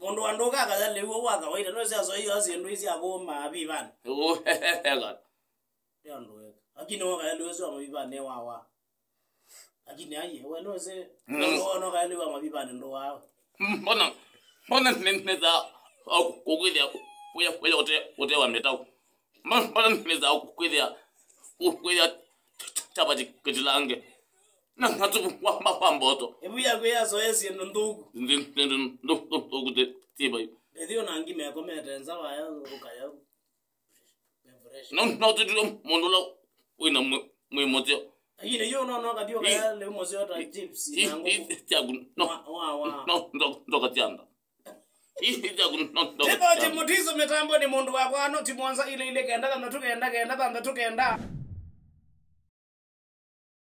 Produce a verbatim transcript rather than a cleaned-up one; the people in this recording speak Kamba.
Mũndũ wa ndũka akaya lĩu wa kawaida, no sya soiyo syĩndũ isya kũma vivanĩ. Ega. Ndio ndũka. Lakini wa kaya lĩu sya vivanĩ wa wa. Lakini aye, we no se. No no kaya lĩu wa vivanĩ ndo wa. Mbona mbona neza kukwithia kuya kuya ute ute wa mitau. Mbona neza kukwithia kukwithia chapati kitilange. Na natu wa wa mboto. Ebu ya kwe ya soiyo syĩndũ ndũku. Ndi ndi ndo ndo ndo kute tibai. Ethio na ngime komete nza wa ya ukaya. No no tutiro mundu la wina mwe mwe motio. Lakini yo no no kadio kaya lĩu mũseo ta chips na ngũkũ. Tiagu no Wa wa wa. No ndo ndo katianda. Tiagu no ndo. Timothy Mutiso mĩtambo nĩ mũndũ wakwa no ti mwanza ile ile kenda thanthatũ kenda kenda thanthatũ kenda.